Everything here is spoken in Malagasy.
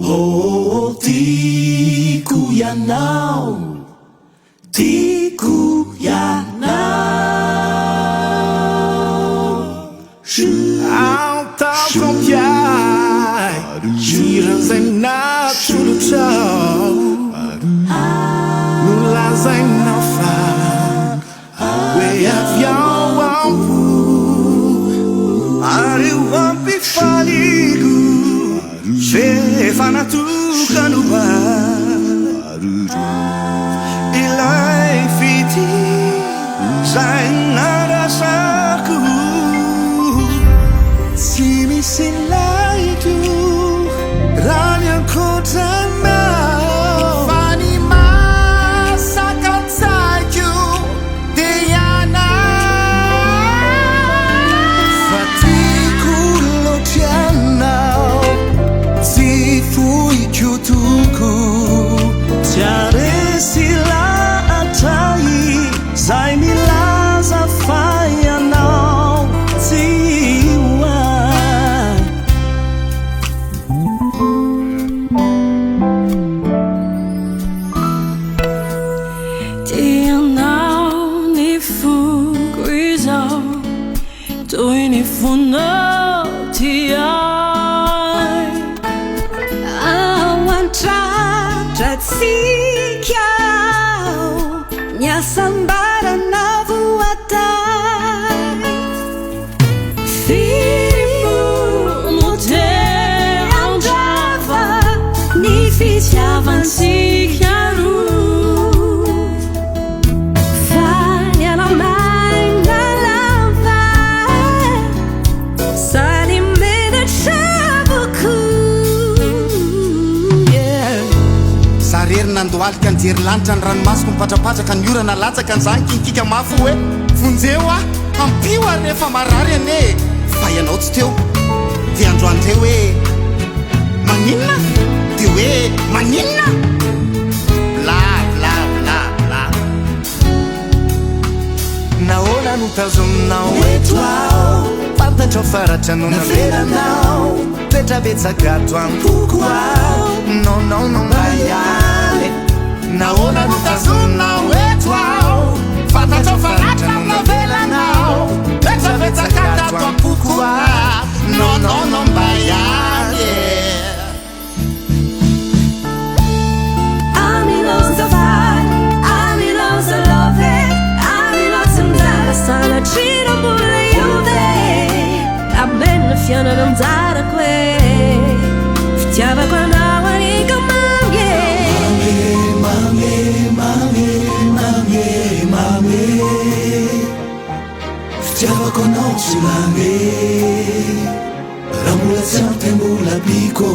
Oh tiako ianao, tiako ianao. Ataoko ampiahy hira izay natolotrao. Nolazainao fa hoe avy ao am-po. Ary ho ampifaliko F'efa natokany ho ahy Ilay fitia izay nandrasako. Tsy misy ilaiko raha ny ankoatra anao. Fa ny masaka an-tsaiko dia ianao. Fa tiako loatra ianao, tsy foiko tokoa. Tsy haharesy lahatra izay milaza fa ianao tsy ho ahy. Tianao ny foko izao toy ny fonao tia ahy. Ao an-tratrantsika ao ny hasambarana voatahy. Firy moa no te handrava ny fitiavantsika roa. Fa ny ala-maina lava sady menatra avokoa. Yeah. Za rery nandohalika nijery lanitra ny ranomasoko mipatrapatraka ny orana latsaka ny za nikinikika mafy hoe vonjeo aho ampio aho rehefa marary anie e fa ianao tsy teo dia androany ndray hoe maninona dia hoe maninona bla bla bla bla. Nahoana no tazominao eto aho? Fantatrao fa ratra no navelanao. Toetra betsaka ato am-poko ao. Non non non mba hiala e. Nahoana no tazominao eto aho? Fantatrao fa ratra no navelanao. Toetra betsaka tato am-poko ao. Non non non mba hiala e. I'm in love so fine, I'm in love so love it, I'm in love tsy mijaly sanatria raha mbola hiova e. Amen ny fiainana anjarako e. Fitiavako anao alika mamy e. Mamy, mamy, mamy, mamy, fitiavako anao tsy lany e. Raha mbola tsy ampy dia mbola ampiako ô.